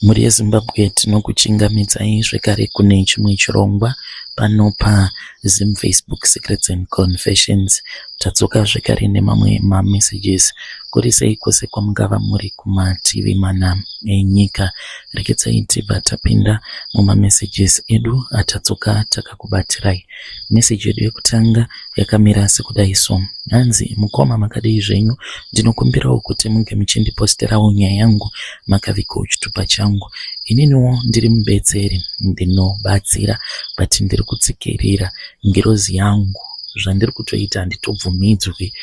Mhuri yeZimbabwe tinokuchingamidzai zvekare kune chimwe chirongwa pano paZim Facebook Secrets and Confessions. Tadzoka zvekare nemamwe mamessages. Kuri sei kwose kwamungava muri kumativi mana enyika. Rekedzai tibva tapinda mumamessages edu atadzoka takakubatirai. Message yedu yekutanga yakamira sekudai so. Hanzi mukoma makadii zvenyu ndinokumbirawo kuti munge muchindiposterawo nyaya yangu makavigawo chitupa changu ininiwo ndiri mubetseri ndinobatsira but ndiri kutsikirira ngirozi yangu zvandiri kutoita handitobvumidzwi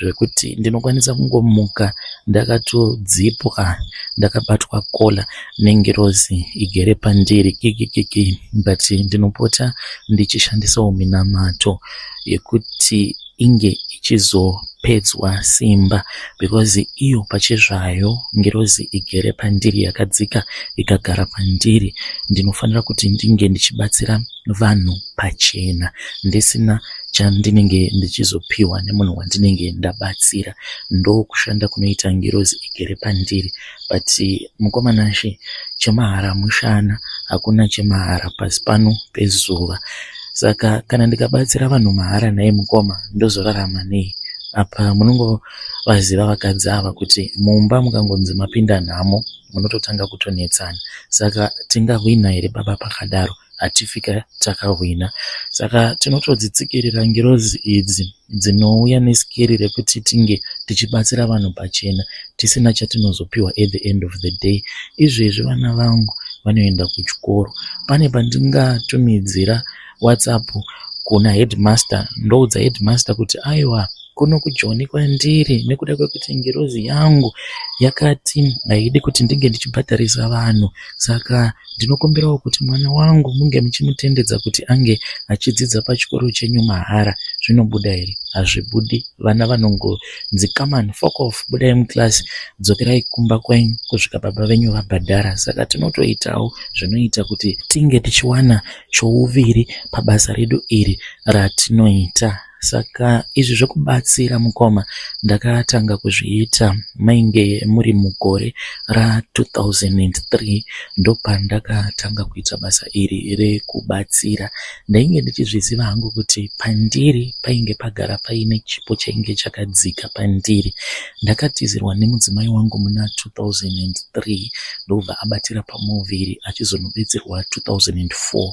zvekuti ndinokwanisa kungomuka ndakatodzipwa ndakabatwa kola nengirozi igere pandiri kikikiki but ndinopota ndichishandisawo minamato yekuti inge ichizopedzwa simba because iyo pachezvayo ngirozi igere pandiri yakadzika ikagara pandiri ndinofanira kuti ndinge ndichibatsira vanhu pachena ndisina chandinenge ndichizopiwa nemunhu wandinenge ndabatsira. Ndokushanda kunoita ngirozi igere pandiri but mukoma Nashe chemahara mushana hakuna chemahara pasi pano pezuva. Saka kana ndikabatsira vanhu mahara nhai mukoma ndozorarama nei? Apa munongovaziva vakadzi ava kuti mumba mukangonzi mapinda nhamo munototanga kutonetsana. Saka tingahwina here baba pakadaro? Hatifika takahwina. Saka tinotodzitsikirira ngirozi idzi dzinouya neskiri rekuti tinge tichibatsira vanhu pachena tisina chatinozopiwa at the end of the day. Izvezvi vana vangu vanoenda kuchikoro. Pane pandingatumidzira WhatsApp kuna headmaster ndoudza headmaster kuti aiwa kuno kuJoni kwandiri nekuda kwekuti ngirozi yangu yakati haidi kuti ndinge ndichibhadharisa vanhu saka ndinokumbirawo kuti mwana wangu munge muchimutendedza kuti ange achidzidza pachikoro chenyu mahara. Zvinobuda here? Hazvibudi. Vana vanongonzi come on fuck off budai muclass dzokerai kumba kwenyu kusvika baba venyu vabhadhara. Saka tinotoitawo zvinoita kuti tinge tichiwana chouviri pabasa redu iri ratinoita. Saka izvi zvekubatsira mukoma ndakatanga kuzviita mainge muri mugore ra2003 ndopandakatanga kuita basa iri rekubatsira. Ndainge ndichizviziva hangu kuti pandiri painge pagara paine chipo chainge chakadzika pandiri. Ndakatizirwa nemudzimai wangu muna 2003 ndobva abatira pamuviri achizonobetserwa 2004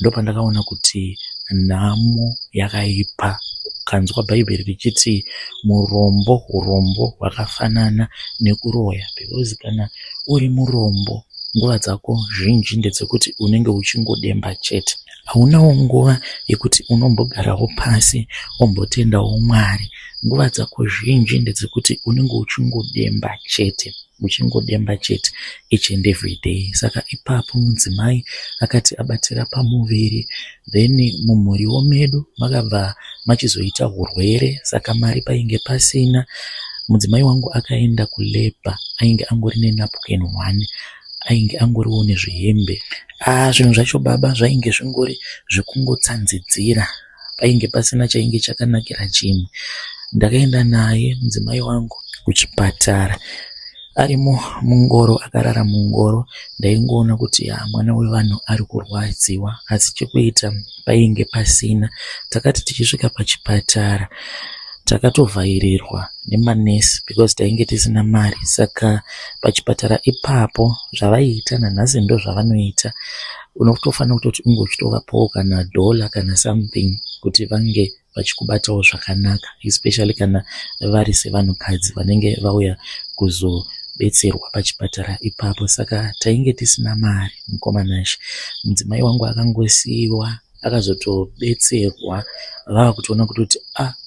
ndopandakaona kuti nhamo yakaipa. Ukanzwa bhaibheri richiti murombo urombo hwakafanana nekuroya because kana uri murombo nguva dzako zhinji ndedzekuti unenge uchingodemba chete. Haunawo nguva yekuti unombogarawo pasi wombotendawo Mwari. Nguva dzako zhinji ndedzekuti unenge uchingodemba chete uchingodemba chete each and every day. Saka ipapo mudzimai akati abatira pamuviri then mumhuriwo medu makabva machizoita urwere saka mari painge pasina. Mudzimai wangu akaenda kulabour ainge angori nenapkin one ainge angoriwo nezvihembe. Zvinhu zvacho baba zvainge zvingori zvekungotsanzidzira painge pasina chainge chakanakira chimwe. Ndakaenda naye mudzimai wangu kuchipatara arimo mungoro akarara mungoro ndaingoona kuti mwana wevanhu ari kurwadziwa asi chekuita painge pasina. Takati tichisvika pachipatara takatovhairirwa nemanesi because tainge tisina mari saka pachipatara ipapo zvavaiita nanhasi ndozvavanoita unotofanira kutoti unge uchitovapawo kana dhola kana something kuti vange vachikubatawo zvakanaka especially kana vari sevanhukadzi vanenge vauya kuzobetserwa pachipatara ipapo. Saka tainge tisina mari mukoma Nashe. Mudzimai wangu akangosiiwa akazotobetserwa vava kutoona kutoti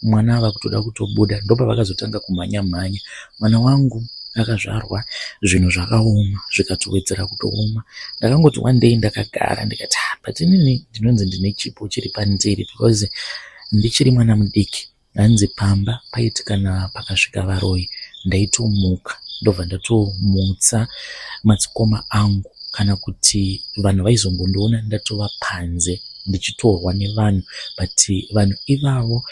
mwana ava kutoda kutobuda ndopavakazotanga kumhanya mhanya. Mwana wangu akazvarwa zvinhu zvakaoma zvikatowedzera kutooma. Ndakangoti one day ndakagara ndikati but inini ndinonzi ndine chipo chiri pandiri because ndichiri mwana mudiki hanzi pamba paiti kana pakasvika varoyi ndaitomuka ndobva ndatomutsa madzikoma angu kana kuti vanhu vaizongondiona ndatova panze ndichitorwa nevanhu but vanhu ivavo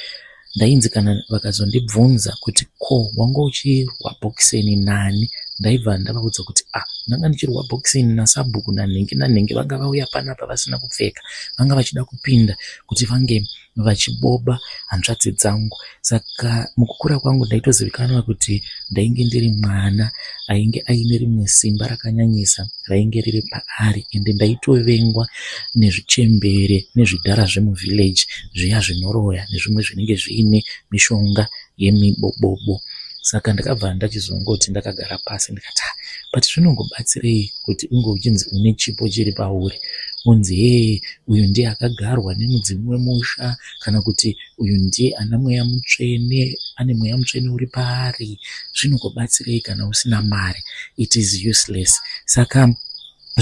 ndainzi kana vakazondibvunza kuti ko wanga uchirwa bhokiseni nani Ndaibva ndavaudza kuti ah, ndanga ndichirwa boxing nasabhuku nanhingi nanhingi, vanga vauya panapa vasina kupfeka, vanga vachida kupinda kuti vange vachiboba hanzvadzi dzangu. Saka mukukura kwangu ndaitozivikanwa kuti ndainge ndiri mwana ainge aine rimwe simba rakanyanyisa rainge riri paari, ende ndaitovengwa nezvichembere nezvidhara zvemuvillage zviya zvinoroya nezvimwe zvinenge zviine mishonga yemibobobo. Saka ndakabva ndachizongoti ndakagara pasi ndikati ah, but zvinongobatsirei kuti unge uchinzi une chipo chiri pauri, unzi hee uyu ndiye akagarwa nemudzimu wemusha, kana kuti uyu ndiye ana mweya mutsvene, ane mweya mutsvene uri paari. Zvinongobatsirei kana usina mari? It is useless. Saka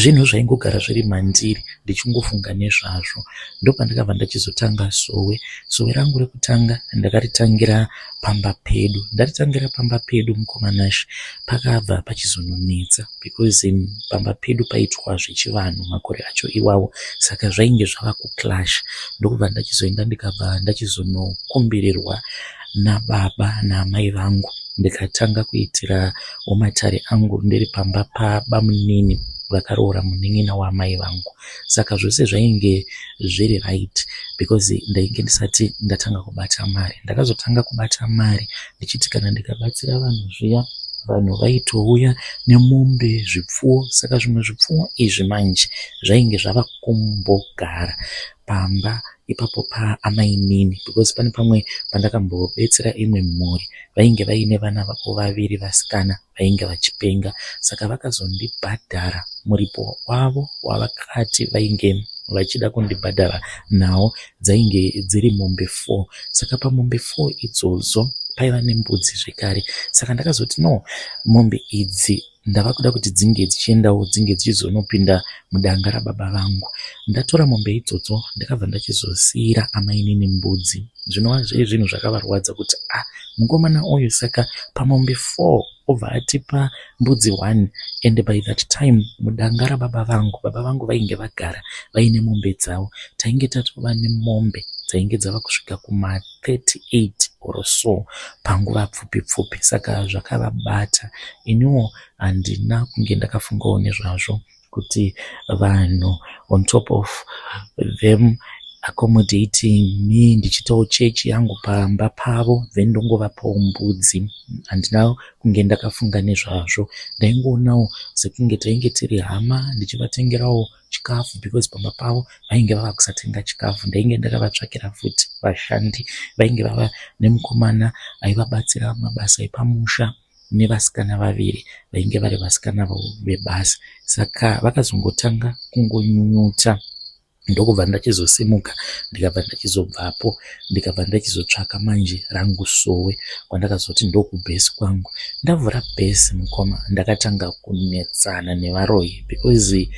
zvinhu zvaingogara zviri mandiri ndichingofunga nezvazvo. Ndopandakabva ndachizotanga sowe. Sowe rangu rekutanga ndakaritangira pamba pedu. Ndaritangira pamba pedu mukoma Nashe, pakabva pachizononetsa because pamba pedu paitwa zvechivanhu makore acho iwawo, saka zvainge zvava kuclash. Ndokubva ndachizoenda ndikabva ndachizonokumbirirwa nababa naamai vangu, ndikatanga kuitira matare angu ndiri pamba pabamunini vakaroora munin'ina waamai vangu. Saka zvose zvainge zviri right because ndainge ndisati ndatanga kubata mari. Ndakazotanga kubata mari ndichiti kana ndikabatsira vanhu zviya, vanhu vaitouya nemombe, zvipfuwo. Saka zvimwe zvipfuwo izvi manje zvainge zvava kumbogara pamba ipapo paamainini, because pane pamwe pandakambobetsera imwe mhuri, vainge vaine vana vavo vaviri vasikana vainge vachipenga. Saka vakazondibhadhara muripo wavo wavakati vainge vachida kundibhadhara nawo, dzainge dziri mombe 4. Saka pamombe 4 idzodzo paiva nembudzi zvekare. Saka ndakazoti no, mombe idzi ndava kuda kuti dzinge dzichiendawo, dzinge dzichizonopinda mudanga rababa vangu. Ndatora mombe idzodzo, ndakabva ndachizosiyira amainini mbudzi, zvinova zviri zvinhu zvakavarwadza kuti ah, mukomana uyu saka pamombe 4 obva atipa mbudzi 1. And by that time mudanga rababa vangu, baba vangu vainge vagara vaine mombe dzavo. Tainge tatova nemombe dzainge dzava kusvika kuma 38 or so panguva pfupi pfupi. Saka zvakavabata. Iniwo handina kunge ndakafungawo nezvazvo kuti vanhu, on top of them accommodating me ndichiitawo chechi yangu pamba pavo, then ndongovapawo mbudzi. Handina kunge ndakafunga nezvazvo. Ndaingoonawo sekunge tainge tiri hama, ndichivatengerawo chikafu because pamba pavo vainge vava kusatenga chikafu. Ndainge ndakavatsvakira futi vashandi, vainge vava nemukomana aivabatsira mabasa epamusha nevasikana vaviri vainge vari vasikana vebasa. Saka vakazongotanga kungonyunyuta, ndokubva ndachizosimuka, ndikabva ndachizobvapo, ndikabva ndachizotsvaka manje rangu sowe kwandakazoti ndokubhesi kwangu. Ndavhura bhesi mukoma, ndakatanga kunetsana nevaroyi because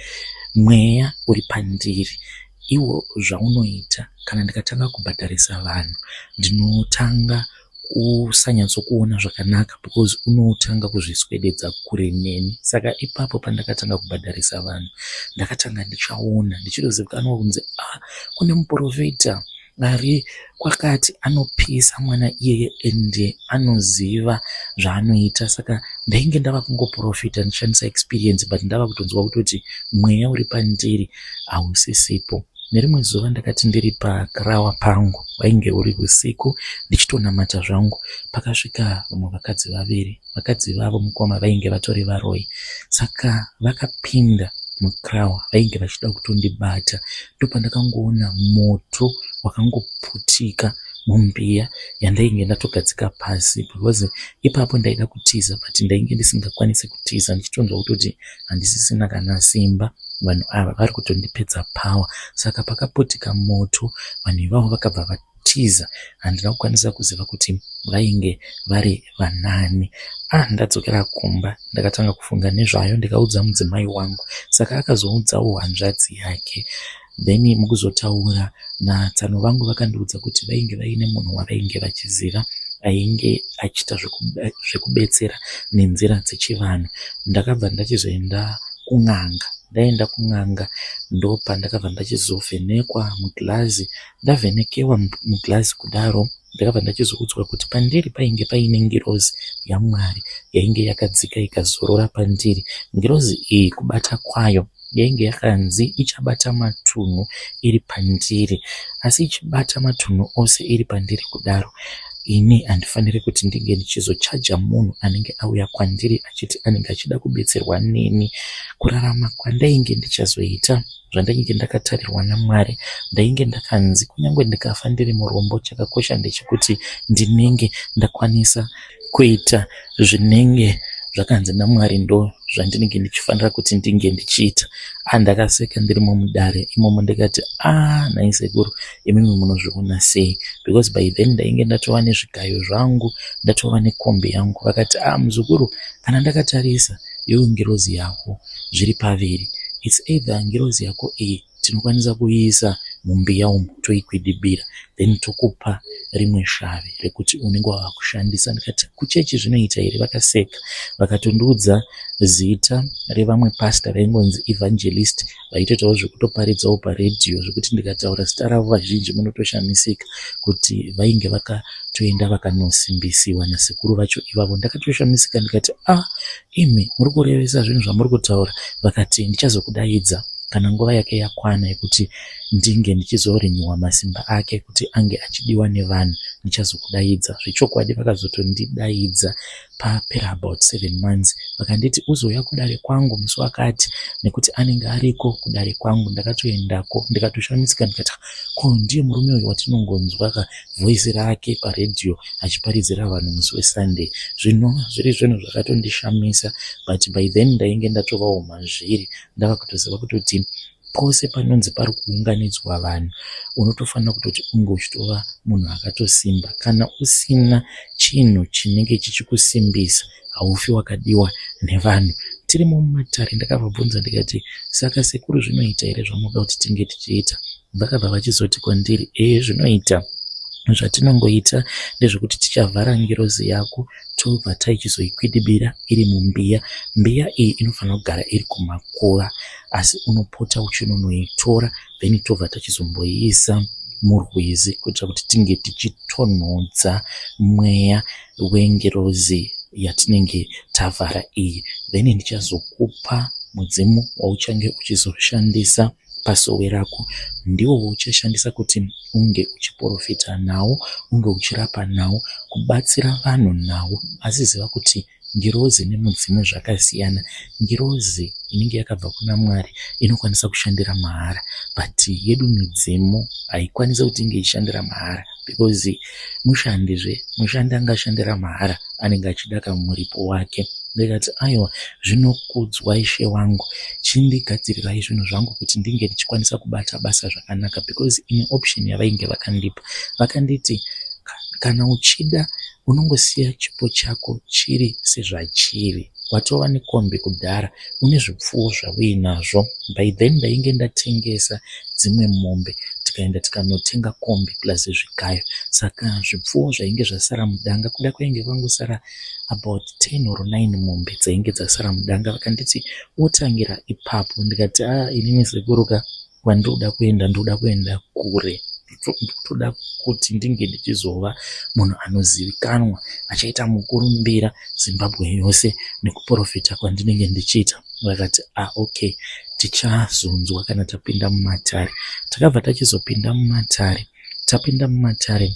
mweya uri pandiri iwo zvaunoita, kana ndikatanga kubhadharisa vanhu ndinotanga kusanyatsokuona zvakanaka because unotanga kuzviswededza kure neni. Saka ipapo pandakatanga kubhadharisa vanhu, ndakatanga ndichaona, ndichitozivikanwa kunzi ah, kune muprofita ari kwakati anopisa mwana iyeye ende anoziva zvaanoita. Saka ndainge ndava kungoprofita ndichishandisa experience, but ndava kutonzwa kutoti mweya uri pandiri hausisipo. Nerimwe zuva ndakati ndiri pakarawa pangu, wainge uri usiku, ndichitonamata zvangu, pakasvika vamwe vakadzi vaviri. Vakadzi vavo mukoma vainge vatori varoyi. Saka vakapinda mukirawa, vainge vachida kutondibata. Ndopandakangoona moto wakangoputika mumbiya yandainge ndatogadzika pasi, because ipapo ndaida kutiza but ndainge ndisingakwanisi kutiza, ndichitonzwa kutoti handisisina kana simba, vanhu ava vari kutondipedza power. Saka pakaputika moto, vanhu ivavo vakabva vatiza. Handina kukwanisa kuziva kuti vainge vari vanani. Ah, ndadzokera kumba ndakatanga kufunga nezvayo, ndikaudza mudzimai wangu. Saka akazoudzawo hanzvadzi yake. Then mukuzotaura natsano vangu vakandiudza kuti vainge vaine munhu wavainge vachiziva ainge achiita zvekubetsera nenzira dzechivanhu. Ndakabva ndachizoenda kun'anga. Ndaenda kun'anga ndopandakabva ndachizovhenekwa muglazi. Ndavhenekewa muglazi kudaro ndakabva ndachizoudzwa kuti pandiri painge paine ngirozi yaMwari yainge yakadzika ikazorora pandiri. Ngirozi iyi kubata kwayo yainge yakanzi ichabata matunhu iri pandiri asi ichibata matunhu ose iri pandiri kudaro ini handifaniri kuti ndinge ndichizochaja munhu anenge auya kwandiri achiti anenge achida kubetserwa neni. Kurarama kwandainge ndichazoita zvandainge ndakatarirwa naMwari ndainge ndakanzi kunyange ndikafa ndiri murombo chakakosha ndechekuti ndinenge ndakwanisa kuita zvinenge zvakanzi naMwari ndo zvandinenge ndichifanira kuti ndinge ndichiita. Ah, ndakaseka ndirimo mudare imomo ndikati ah, nhai sekuru imimi munozviona sei because by then ndainge ndatova nezvigayo zvangu ndatova nekombi yangu. Vakati ah, muzukuru kana ndakatarisa iwe ngirozi yako zviri paviri it's either ngirozi yako iyi tinokwanisa kuiisa mumbiya umu toikwidibira then tokupa rimwe shavi rekuti unenge wava kushandisa. Ndikati kuchechi zvinoita here? Vakaseka vakatondiudza zita revamwe pastor vaingonzi evangelist vaitoitawo zvekutoparidzawo paredhiyo zvekuti ndikataura zita ravo vazhinji munotoshamisika kuti vainge vakatoenda vakanosimbisiwa nasekuru vacho ivavo. Ndakatoshamisika ndikati ah, imi muri kurevesa zvinhu zvamuri kutaura. Vakati ndichazokudaidza kana nguva yake yakwana yekuti ndinge ndichizorinyiwa masimba ake kuti ange achidiwa nevanhu ndichazokudaidza. Zvechokwadi vakazotondidaidza papera about 7 months vakanditi uzouya kudare kwangu musi wakati nekuti anenge ariko kudare kwangu. Ndakatoendako ndikatoshamisika ndikati ko ndiye murume uyu watinongonzwa ka voice rake paredhiyo achiparidzira vanhu musi weSunday. Zvino zviri zvinhu zvakatondishamisa but by then ndainge ndatovawo mazviri ndava kutoziva kutoti pose panonzi pari kuunganidzwa vanhu unotofanira kutoti unge uchitova munhu akatosimba. Kana usina chinhu chinenge chichikusimbisa haufi wakadiwa nevanhu. Tirimo mumatare ndakavabvunza ndikati saka sekuru zvinoita here zvamunoda kuti tinge tichiita? Vakabva vachizoti kwandiri ee zvinoita. Zvatinongoita ndezvekuti tichavhara ngirozi yako tobva taichizoikwidibira iri mumbiya. Mbiya iyi inofanira kugara iri kumakuva asi unopota uchinonoitora then tobva tachizomboiisa murwizi kuitira kuti tinge tichitonhodza mweya wengirozi yatinenge tavhara iyi. Then ndichazokupa mudzimu wauchange uchizoshandisa pasowe rako ndiwo wauchashandisa kuti unge uchiporofita nawo, unge uchirapa nawo, kubatsira vanhu nawo. Asi ziva kuti ngirozi nemudzimu zvakasiyana. Ngirozi inenge yakabva kuna Mwari inokwanisa kushandira mahara but yedu midzimu haikwanisi kuti inge ichishandira mahara because mushandizve mushandi angashandira mahara anenge achida kamuripo wake. Ndikati aiwa zvinokudzwa ishe wangu chindigadzirirai zvinhu zvangu kuti ndinge ndichikwanisa kubata basa zvakanaka because imwe option yavainge vakandipa vakanditi kana uchida unongosiya chipo chako chiri sezvachiri watova nekombi kudhara une zvipfuwo zvauinazvo. By then ndainge ndatengesa dzimwe mombe tikaenda tikanotenga kombi plus zvigayo saka zvipfuwo zvainge zvasara mudanga kuda kwainge kwangosara about 10 or 9 mombe dzainge dzasara mudanga. Vakanditi wotangira ipapo ndikati a inini sekuru ka kwandinoda kuenda ndoda kuenda kure ndotoda kuti ndinge ndichizova munhu anozivikanwa achaita mukurumbira Zimbabwe yose nekuprofita kwandinenge ndichiita. Vakati ah okay tichazonzwa kana tapinda mumatare. Takabva tachizopinda mumatare. Tapinda mumatare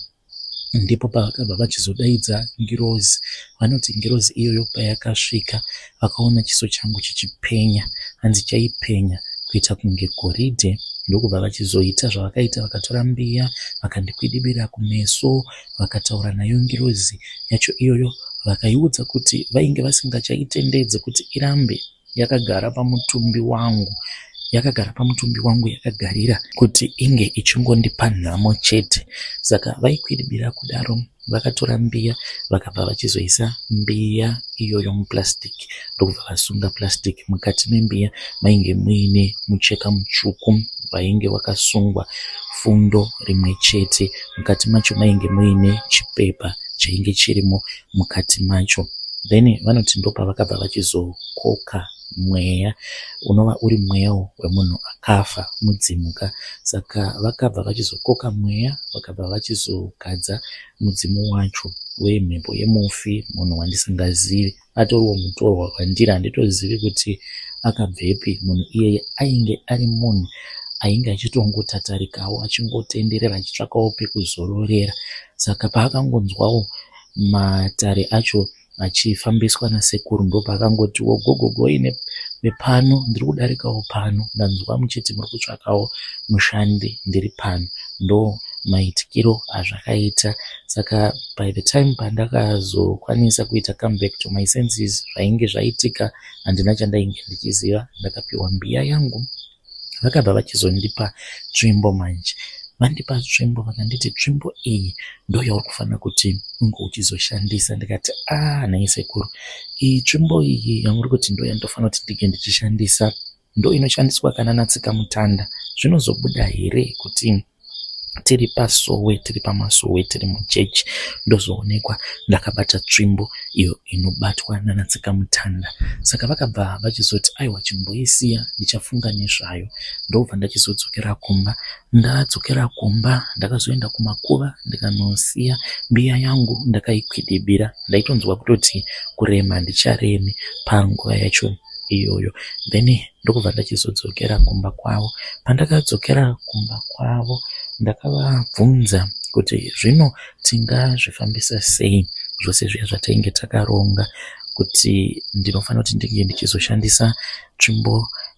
ndipo pavakabva vachizodaidza ngirozi. Vanoti ngirozi iyoyo payakasvika vakaona chiso changu chichipenya, hanzi chaipenya kuita kunge goridhe. Ndokubva vachizoita zvavakaita vakatora mbiya vakandikwidibira kumeso vakataura nayo ngirozi yacho iyoyo vakaiudza kuti vainge vasingachaitendedzi kuti irambe yakagara pamutumbi wangu yakagara pamutumbi wangu yakagarira kuti inge ichingondipa nhamo chete. Saka vaikwidibira kudaro vakatora mbiya vakabva vachizoisa mbiya iyoyo muplastic ndokubva vasunga plastic. Mukati membiya mainge muine mucheka mutsvuku wainge wakasungwa fundo rimwe chete. Mukati macho mainge muine chipepa chainge chirimo mukati macho. Then vanoti ndopavakabva vachizokoka mweya unova uri mweyawo wemunhu akafa mudzimuka. Saka vakabva vachizokoka mweya vakabva vachizogadza mudzimu wacho wemhepo yemufi munhu wandisingazivi atoriwo mutorwa kwandiri handitozivi kuti akabvepi munhu iyeye ainge ari munhu ainge achitongotatarikawo achingotenderera achitsvakawo pekuzororera saka paakangonzwawo matare acho achifambiswa nasekuru ndopaakangotiwo gogogoi nepano ndiri kudarikawo pano ndanzwa muchiti muri kutsvakawo mushandi ndiri pano ndo maitikiro azvakaita saka by the time pandakazokwanisa kuita come back to my senses zvainge zvaitika handina chandainge ndichiziva ndakapiwa mbiya yangu vakabva vachizondipa tsvimbo manje vandipa tsvimbo vakanditi tsvimbo iyi ndo yauri kufanira kuti unge uchizoshandisa ndikati a ah, nhai sekuru iyi tsvimbo iyi yamuri kuti ndo yandofanira kuti ndinge ndichishandisa ndo inoshandiswa kana natsika mutanda zvinozobuda here kuti tiri pasowe tiri pamasowe tiri muchechi ndozoonekwa ndakabata tsvimbo iyo inobatwa nanatsikamutanda saka vakabva vachizoti aiwa chimboisiya ndichafunga nezvayo ndobva ndachizodzokera kumba ndadzokera kumba ndakazoenda kumakuva ndikanosiya mbiya yangu ndakaikwidibira ndaitonzwa kutoti kurema handicharemi panguva yacho iyoyo then ndokubva ndachizodzokera kumba kwavo. Pandakadzokera kumba kwavo ndakavabvunza kuti zvino tingazvifambisa sei zvose zviya zvatainge takaronga kuti ndinofanira kuti ndinge ndichizoshandisa tsvimbo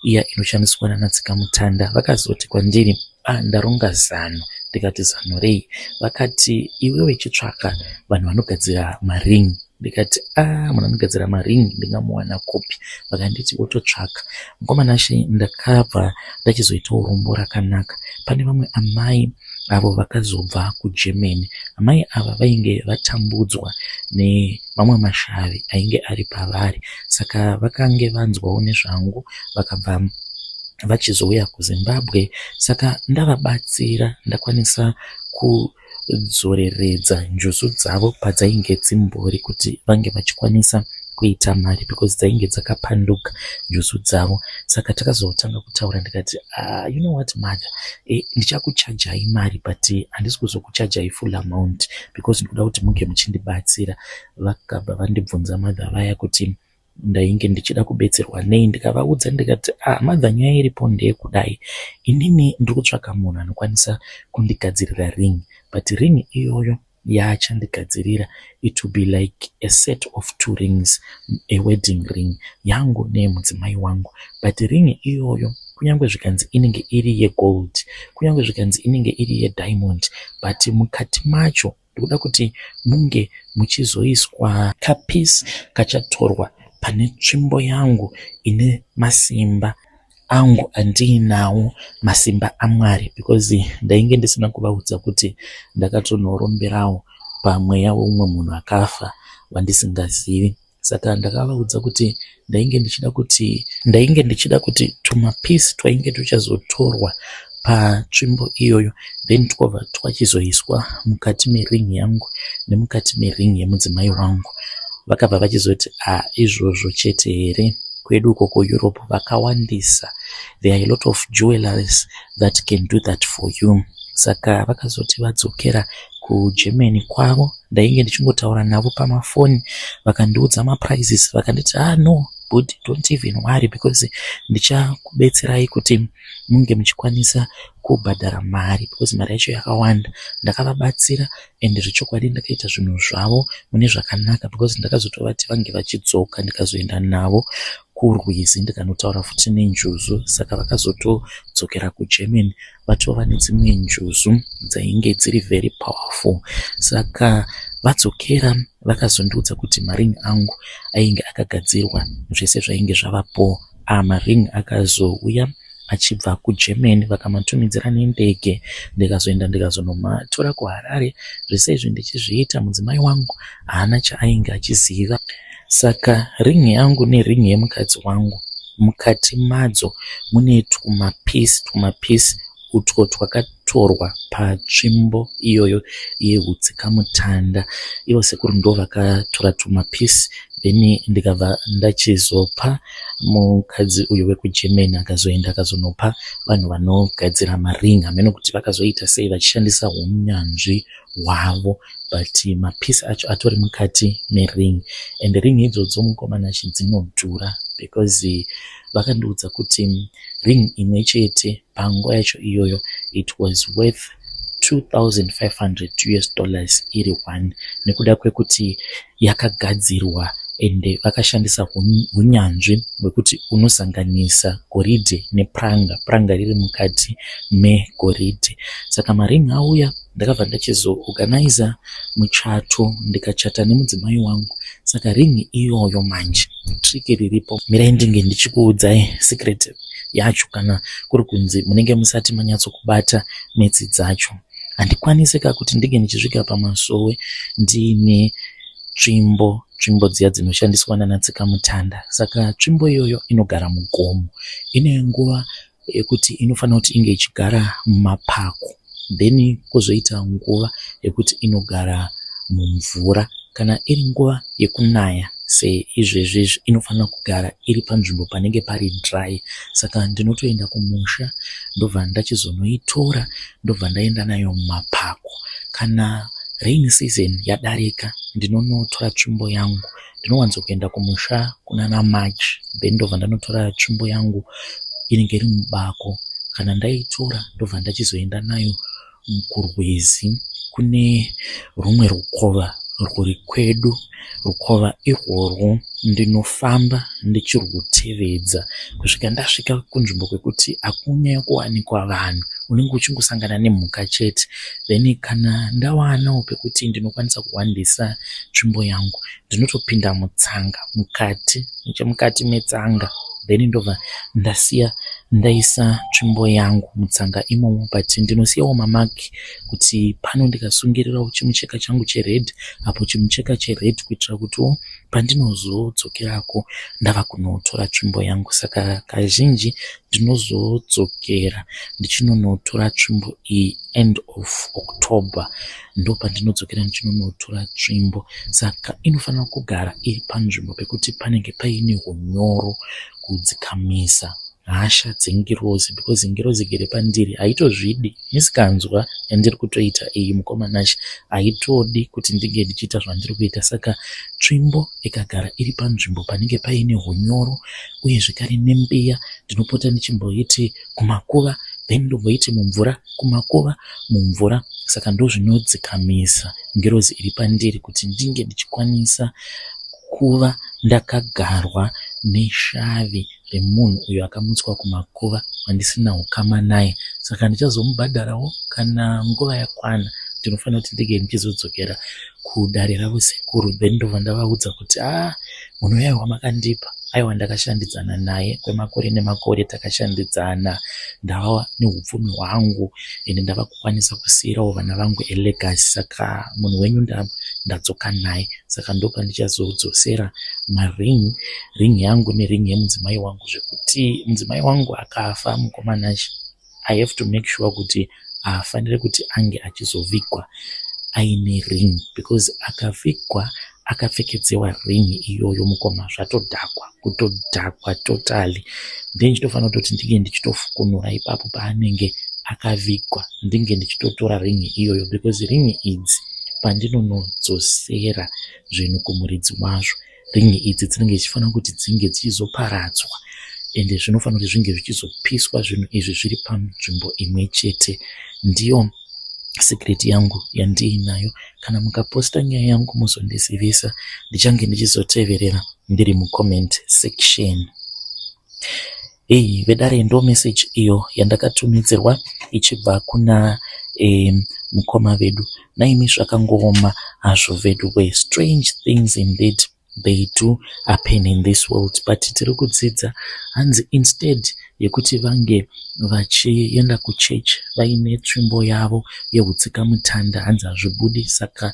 iya inoshandiswa nanatsikamutanda. Vakazoti kwandiri ah, ndaronga zano ndikati zano rei? Vakati iwewe chitsvaka vanhu vanogadzira maring ndikati a ah, munhu anogadzira maring ndingamuwana kupi vakanditi wototsvaka mukoma Nashe ndakabva ndachizoitawo rombo rakanaka pane vamwe amai avo vakazobva kuGermany amai ava vainge vatambudzwa nemamwe mashavi ainge ari pavari saka vakange vanzwawo nezvangu vakabva vachizouya kuZimbabwe saka ndavabatsira ndakwanisa ku kudzoreredza njuzu dzavo padzainge dzimbori kuti vange vachikwanisa kuita mari because dzainge dzakapanduka njuzu dzavo saka takazotanga kutaura ndikati ah, you know what mother e, ndichakuchajai mari but handisi kuzokuchajai full amount because ndikuda kuti munge muchindibatsira vakabva vandibvunza mother vaya kuti ndainge ndichida kubetserwa nei ndikavaudza ndikati ah mother nyaya iripo ndeyekudai inini ndiri kutsvaka munhu anokwanisa kundigadzirira ring but ring iyoyo yaachandigadzirira it will be like a set of two rings a wedding ring yangu neyemudzimai wangu but ring iyoyo kunyange zvikanzi inenge iri yegold kunyange zvikanzi inenge iri yediamond but mukati macho Ndikuda kuti munge muchizoiswa kapiece kachatorwa pane tsvimbo yangu ine masimba angu andiinawo masimba aMwari because ndainge ndisina kuvaudza kuti ndakatonoromberawo pamweya weumwe munhu akafa wandisingazivi. Saka ndakavaudza kuti ndainge ndichida kuti ndainge ndichida kuti tumapisi twainge tuchazotorwa patsvimbo iyoyo then twobva twachizoiswa mukati mering yangu nemukati mering yemudzimai wangu. Vakabva vachizoti ah izvozvo chete here kwedu uko kuEurope vakawandisa there are a lot of jewelers that can do that for you. Saka vakazoti vadzokera kuGermany kwavo ndainge ndichingotaura navo pamafoni vakandiudza maprices vakanditi ah no but don't even worry because ndichakubetserai kuti munge muchikwanisa kubhadhara mari because mari yacho yakawanda ndakavabatsira and zvechokwadi ndakaita zvinhu zvavo mune zvakanaka because ndakazotovati vange vachidzoka ndikazoenda navo kurwizi ndikanotaura futi nenjuzu saka vakazotodzokera kuGermany vatova nedzimwe njuzu dzainge dziri very powerful saka vadzokera vakazondiudza kuti maring angu ainge akagadzirwa zvese zvainge zvavapo ah, maring akazouya achibva kuGermany vakamatumidzira nendege ndikazoenda ndikazonomatora kuHarare zvese izvi ndichizviita mudzimai wangu haana chaainge achiziva saka ring yangu nering yemukadzi wangu mukati madzo mune twumapisi twumapisi utwo twakatorwa patsvimbo iyoyo yehutsikamutanda. Ivo sekuru ndo vakatora tumapisi then ndikabva ndachizopa mukadzi uyu wekuGermany akazoenda akazonopa vanhu vanogadzira maring. Hameno kuti vakazoita sei vachishandisa hunyanzvi hwavo but mapisi acho atori mukati mering and ring idzodzo mukoma Nashe dzinodhura because vakandiudza kuti ring imwe chete panguva yacho iyoyo it was worth 2500 US dollars iri one nekuda kwekuti yakagadzirwa ende vakashandisa hunyanzvi hwekuti unosanganisa goridhe nepuranga, puranga riri mukati megoridhe. Saka maring auya ndakabva ndachizoorganiser muchato ndikachata nemudzimai wangu. Saka ring iyoyo manje trick riripo mirai ndinge ndichikuudzai secret yacho kana kuri kunzi munenge musati manyatsokubata metsi dzacho. Handikwanisi ka kuti ndinge ndichisvika pamasowe ndiine tsvimbo, tsvimbo dziya dzinoshandiswa nana tsikamutanda. Saka tsvimbo iyoyo inogara mugomo. Ine nguva yekuti inofanira kuti inge ichigara mumapako then kwozoita nguva yekuti inogara mumvura. Kana iri nguva yekunaya seizvezvi izvi inofanira kugara iri panzvimbo panenge pari dry. Saka ndinotoenda kumusha ndobva ndachizonoitora ndobva ndaenda nayo mumapako. Kana rain season yadarika ndinonotora tsvimbo yangu. Ndinowanzokuenda kumusha kunana March then ndobva ndanotora tsvimbo yangu inenge iri mubako. Kana ndaitora ndobva ndachizoenda nayo kurwizi kune rumwe rukova rwuri kwedu. Rukova irworwo ndinofamba ndichirwutevedza kusvika ndasvika kunzvimbo kwekuti hakunyanyi kuwanikwa vanhu. Unenge uchingosangana nemhuka chete. Then kana ndawanawo pekuti ndinokwanisa kuhwandisa tsvimbo yangu ndinotopinda mutsanga mukati, nechemukati metsanga then ndobva ndasiya ndaisa tsvimbo yangu mutsanga imomo but ndinosiyawo mamaki kuti pano ndikasungirirawo chimucheka changu chered apo chimucheka chered kuitira kutiwo pandinozodzokerako ndava kunotora tsvimbo yangu. Saka kazhinji ndinozodzokera ndichinonotora tsvimbo iyi end of October ndopandinodzokera ndichinonotora tsvimbo. Saka inofanira kugara iri panzvimbo pekuti panenge paine hunyoro kudzikamisa hasha dzengirozi because ngirozi igere pandiri haitozvidi. Misikanzwa yandiri kutoita iyi mukoma Nashe haitodi kuti ndinge ndichiita zvandiri kuita. Saka tsvimbo ikagara iri panzvimbo panenge paine hunyoro uye zvekare nembiya ndinopota ndichimboiti kumakuva then ndomboiti mumvura, kumakuva, mumvura. Saka ndozvinodzikamisa ngirozi iri pandiri kuti ndinge ndichikwanisa kuva ndakagarwa neshavi remunhu uyo akamutswa kumakuva wandisina hukama naye. Saka ndichazomubhadharawo kana nguva yakwana. Ndinofanira kuti ndinge ndichizodzokera kudare ravo sekuru then ndobva ndavaudza kuti aa munhu uya wamakandipa aiwa ndakashandidzana naye kwemakore nemakore takashandidzana ndava neupfumi hwangu ende ndava kukwanisa kusiyirawo vana vangu a legacy saka munhu wenyu ndadzoka naye. Saka ndopandichazodzosera maring, ring yangu nering yemudzimai wangu zvekuti mudzimai wangu akafa mukoma Nashe I have to make sure kuti haafaniri kuti ange achizovigwa aine ring because akavigwa akapfekedzewa ring iyoyo mukoma zvatodhakwa, kutodhakwa totally. Then ndichitofanira kutoti ndinge ndichitofukunura ipapo paanenge akavigwa ndinge ndichitotora ring iyoyo because ring idzi pandinonodzosera zvinhu kumuridzi wazvo ring idzi dzinenge dzichifanira kuti dzinge dzichizoparadzwa ende zvinofanira kuti zvinge zvichizopiswa zvinhu izvi zviri panzvimbo imwe chete. Ndiyo secret yangu yandiinayo. Kana mukaposta nyaya yangu muzondizivisa ndichange ndichizoteverera ndiri mucomment section. Hei vedare ndo message iyo yandakatumidzirwa ichibva kuna mukoma vedu. Naimi zvakangooma hazvo vedu we strange things indeed they do happen in this world but tiri kudzidza hanzi instead yekuti vange vachienda kuchechi vaine tsvimbo yavo yehutsikamutanda hanzi hazvibudi saka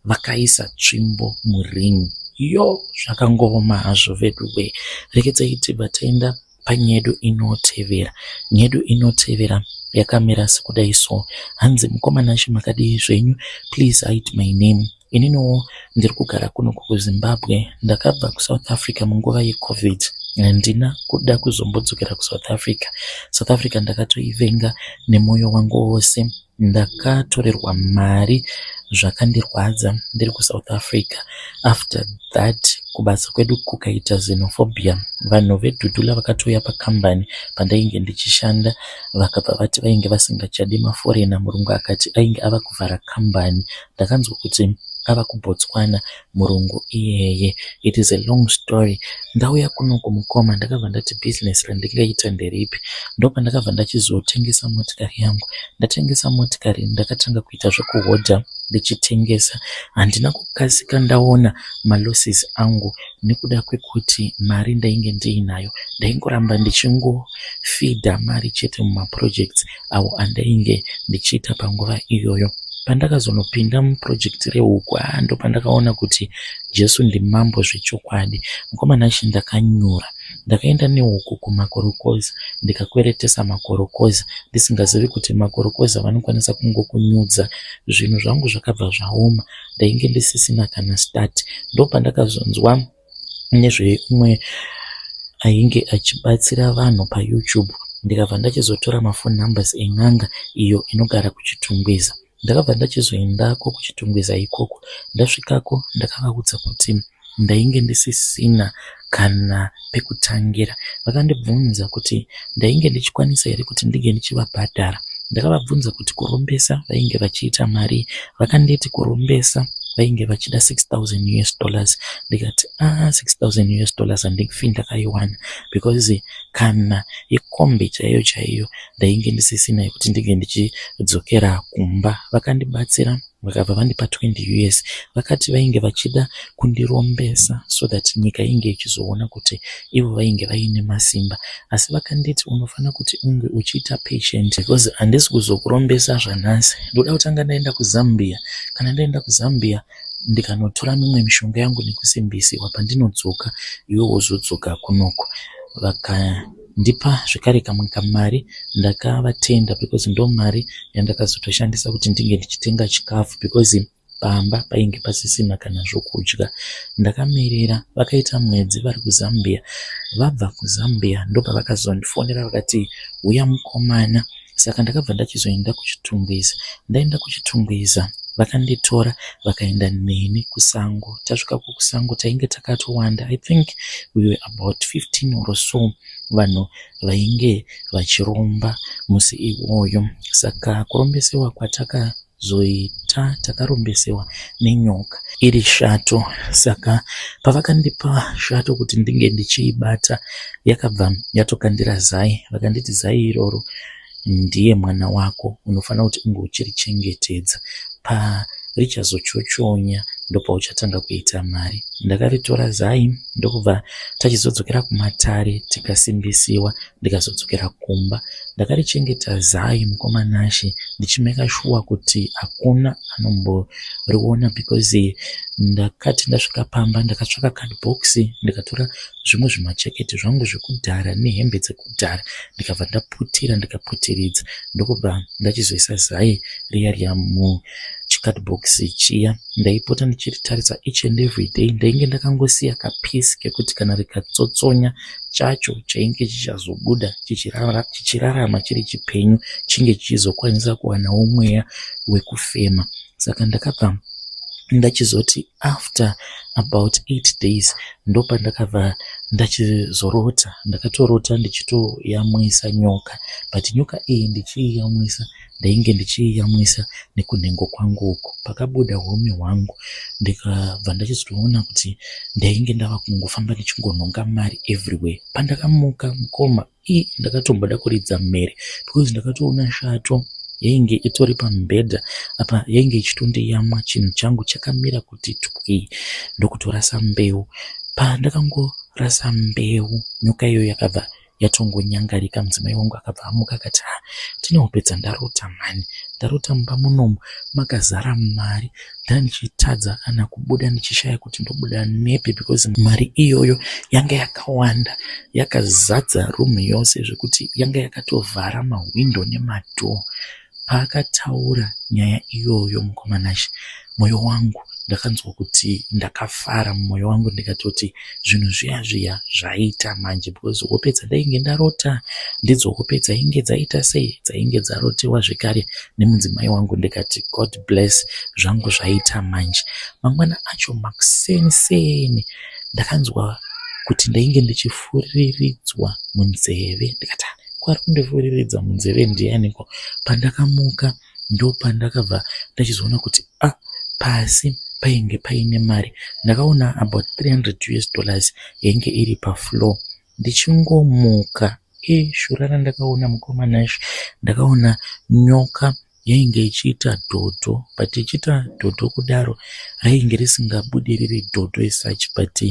vakaisa tsvimbo muring. Yo zvakangooma hazvo vedu we. Rekedzai tibva taenda panyedu inotevera. Nyedu inotevera Yakamira sekudai so. Hanzi mukoma Nashe makadii zvenyu please hide my name. Ininiwo ndiri kugara kuno kuZimbabwe ndakabva kuSouth Africa munguva yeCovid. Handina kuda kuzombodzokera kuSouth Africa. South Africa ndakatoivenga nemwoyo wangu wose. Ndakatorerwa mari zvakandirwadza ndiri kuSouth Africa. After that kubasa kwedu kukaita xenophobia. Vanhu veDudula vakatouya pakambani pandainge ndichishanda vakabva vati vainge vasingachadi maforena. Murungu akati ainge ava kuvhara kambani. Ndakanzwa kuti ava kuBotswana murungu iyeye. It is a long story. Ndauya kunoku mukoma ndakabva ndati business randingaita nderipi. Ndopandakabva ndachizotengesa motikari yangu. Ndatengesa motikari ndakatanga kuita zvekuhodha ndichitengesa. Handina kukasika ndaona malosses angu nekuda kwekuti mari ndainge ndiinayo. Ndaingoramba ndichingofidha mari chete mumaprojects awo andainge ndichiita panguva iyoyo. Pandakazonopinda muproject rehuku haa ndopandakaona kuti Jesu ndimambo zvechokwadi. Mukoma Nashe ndakanyura. Ndakaenda nehuku kumakorokoza ndikakweretesa makorokoza ndisingazivi kuti makorokoza vanokwanisa kungokunyudza. Zvinhu zvangu zvakabva zvaoma ndainge ndisisina kana start. Ndopandakazonzwa nezveumwe ainge achibatsira vanhu paYouTube ndikabva ndachizotora mafoni numbers en'anga iyo inogara kuChitungwiza. Ndakabva ndachizoendako kuChitungwiza ikoko. Ndasvikako ndakavaudza kuti ndainge ndisisina kana pekutangira. Vakandibvunza kuti ndainge ndichikwanisa here kuti ndinge ndichivabhadhara. Ndakavabvunza kuti kurombesa vainge vachiita marii. Vakanditi kurombesa vainge vachida 6000 US dollars. Ndikati ah 6000 US dollars handifi ndakaiwana because kana yekombi chaiyo chaiyo ndainge ndisisina yekuti ndinge ndichidzokera kumba. Vakandibatsira vakabva vandipa 20 US. Vakati vainge vachida kundirombesa so that nyika inge ichizoona kuti ivo vainge vaine masimba. Asi vakanditi unofanira kuti unge uchiita patient because handisi kuzokurombesa zvanhasi. Ndoda kutanga ndaenda kuZambia. Kana ndaenda kuZambia ndikanotora mimwe mishonga yangu nekusimbisiwa pandinodzoka iwe wozodzoka kunoku. Vakandipa zvekare kamwe kamari ndakavatenda because ndo mari yandakazotoshandisa kuti ndinge ndichitenga chikafu because pamba painge pasisina kana zvokudya. Ndakamirira vakaita mwedzi vari kuZambia. Vabva kuZambia ndopavakazondifonera vakati huya mukomana. Saka ndakabva ndachizoenda kuChitungwiza. Ndaenda kuChitungwiza vakanditora vakaenda neni kusango. Tasvika kusango tainge takatowanda. I think we were about 15 or so vanhu vainge vachiromba musi iwoyo. Saka kurombesewa kwatakazoita takarombesewa nenyoka iri shato. Saka pavakandipa shato kuti ndinge ndichiibata yakabva yatokandira zai. Vakanditi zai iroro ndiye mwana wako unofanira kuti unge uchirichengetedza. Parichazochochonya ndopauchatanga kuita mari. Ndakaritora zai ndokubva tachizodzokera kumatare tikasimbisiwa ndikazodzokera kumba. Ndakarichengeta zai mukoma Nashe ndichimeka shuwa kuti hakuna anomboriona because ndakati ndasvika pamba ndakatsvaka cardbox ndikatora zvimwe zvimajaketi zvangu zvekudhara nehembe dzekudhara ndikabva ndaputira ndikaputiridza ndokubva ndachizoisa zai riya riya muchicardbox chiya. Ndaipota ndichiritarisa each and every day. Ndainge ndakangosiya kapiece kekuti kana rikatsotsonya chacho chainge chichazobuda chichirarama chiri chipenyu chinge chichizokwanisa kuwanawo mweya wekufema. Saka ndakabva ndachizoti after about 8 days ndopandakabva ndachizorota. Ndakatorota ndichitoyamwisa nyoka but nyoka iyi ndichiiyamwisa ndainge ndichiiyamwisa nekunhengo kwangu uku. Pakabuda hurume hwangu ndikabva ndachizotoona kuti ndainge ndava kungofamba ndichingonhonga mari everywhere. Pandakamuka mukoma ii ndakatomboda kuridza mhere because ndakatoona shato yainge itori pamubhedha apa yainge ichitondiyamwa chinhu changu chakamira kuti twii ndokutorasa mbeu. Pandakangorasa mbeu nyoka iyoyo yakabva Yatongonyangarika mudzimai wangu akabva amuka akati ha tine hope dzandarota mhani ndarota mumba munomu makazara mari ndandichitadza kana kubuda ndichishaya kuti ndobuda nepi because mari iyoyo yanga yakawanda yakazadza room yose zvekuti yanga yakatovhara mahwindo nemadhoo. Paakataura nyaya iyoyo mukoma Nashe moyo wangu ndakanzwa kuti ndakafara mumoyo wangu ndikatoti zvinhu zviya zviya zvaita manje because hope dzandainge ndarota ndidzo hope dzainge dzaita sei dzainge dzarotewa zvekare nemudzimai wangu ndikati God bless zvangu zvaita manje. Mangwana acho makuseni seni ndakanzwa kuti ndainge ndichifuriridzwa munzeve ndikati ko ari kundifuriridza munzeve ndianiko? Pandakamuka ndopandakabva ndachizoona kuti ah pasi painge paine mari. Ndakaona about 300 US dollars yainge iri pafloor. Ndichingomuka shura randakaona mukoma Nashe ndakaona nyoka yainge ichiita dhodho but ichiita dhodho kudaro rainge risingabudi riri dhodho as such but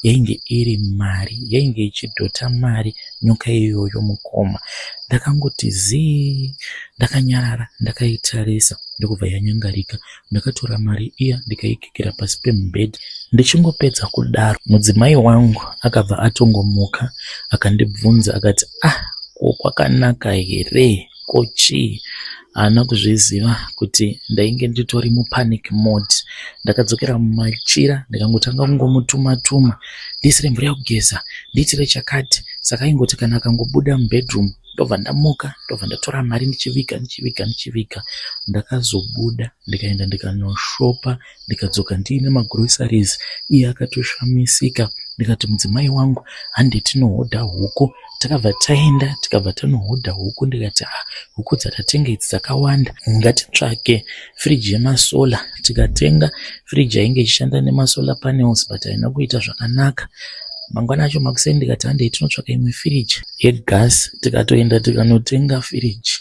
yainge iri mari yainge ichidhota mari nyoka iyoyo mukoma. Ndakangoti zii ndakanyarara ndakaitarisa ndokubva yanyangarika. Ndakatora mari iya ndikaikikira pasi pemubhedha. Ndichingopedza kudaro mudzimai wangu akabva atongomuka akandibvunza akati ah ko kwakanaka here ko chii? Haana kuzviziva kuti ndainge nditori mupanic mode. Ndakadzokera mumachira ndikangotanga kungomutuma tuma ndiisire mvura yekugeza ndiitire chakati. Saka aingoti kana akangobuda mubedroom ndobva ndamuka ndobva ndatora mari ndichiviga ndichiviga ndichiviga. Ndakazobuda ndikaenda ndikanoshopa ndikadzoka ndiine magroceries iye akatoshamisika ndikati mudzimai wangu hande tinohodha huku. Takabva taenda tikabva tanohodha huku ndikati ah huku dzatatenga idzi dzakawanda ngatitsvake firiji yemasolar. Tikatenga firiji yainge ichishanda nemasolar panels but haina kuita zvakanaka. Mangwana acho makuseni ndikati handei tinotsvaka imwe firiji yegasi tikatoenda tikanotenga firiji.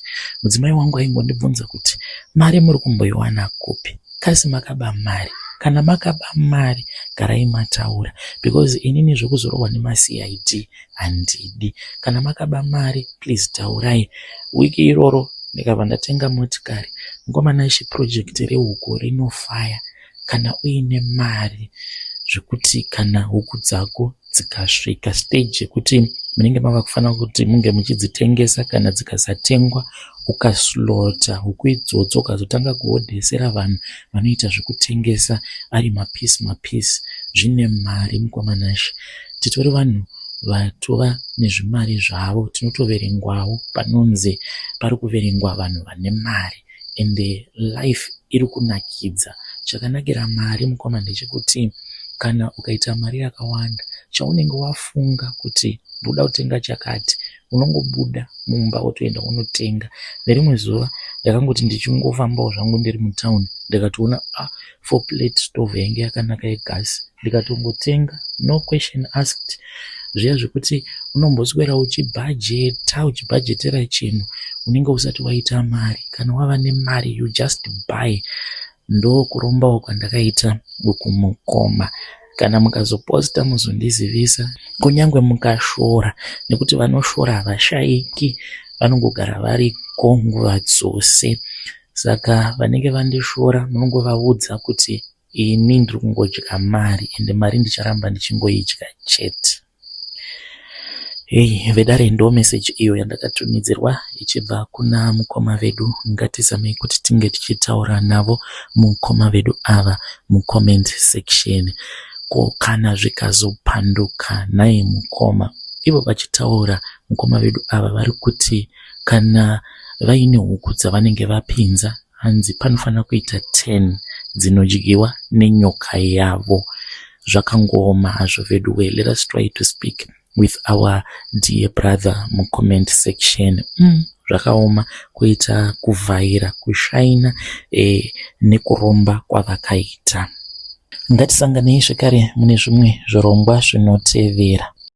Mudzimai wangu aingondibvunza kuti mari muri kumboiwana kupi? Kasi makaba mari? Kana makaba mari garai mataura because inini zvekuzorohwa nemaCID handidi. Kana makaba mari please taurai. Wiki iroro ndikabva ndatenga motikari. Mukoma Nashe project rehuku rinofaya kana uine mari zvekuti kana huku dzako dzikasvika stage yekuti munenge mava kufanira kuti munge muchidzitengesa kana dzikasatengwa ukaslaughter huku idzodzo ukazotanga kuhodhesera vanhu vanoita zvekutengesa ari mapisi mapisi zvine mari mukoma Nashe. Titori vanhu vatova nezvimari zvavo tinotoverengwawo panonzi pari kuverengwa vanhu vane mari ende life iri kunakidza. Chakanakira mari mukoma ndechekuti kana ukaita mari yakawanda chaunenge wafunga kuti ndoda kutenga chakati unongobuda mumba wotoenda wonotenga. Nerimwe zuva ndakangoti ndichingofambawo zvangu ndiri mutauni ndikatoona ah 4 plate stove yainge yakanaka yegasi ndikatongotenga no question asked. Zviya zvekuti unomboswera uchibhajeta uchibhajetera chinhu unenge usati waita mari. Kana wava nemari you just buy. Ndokurombawo kwandakaita uku mukoma. Kana mukazoposta muzondizivisa kunyange mukashora nekuti vanoshora havashaiki vanongogara variko nguva dzose. Saka vanenge vandishora munongovaudza kuti ini ndiri kungodya mari ende mari ndicharamba ndichingoidya chete. Hei vedare ndo meseji iyo yandakatumidzirwa ichibva kuna mukoma vedu. Ngatizamei kuti tinge tichitaura navo mukoma vedu ava mucomment section. Ko kana zvikazopanduka nhai mukoma? Ivo vachitaura mukoma vedu ava vari kuti kana vaine huku dzavanenge vapinza hanzi panofanira kuita 10 dzinodyiwa nenyoka yavo. Zvakangooma hazvo vedu we. Let us try to speak with our dear brother mucomment section. Zvakaoma kuita kuvhaira kushaina nekuromba kwavakaita. Ngatisanganei zvekare mune zvimwe zvirongwa zvinotevera.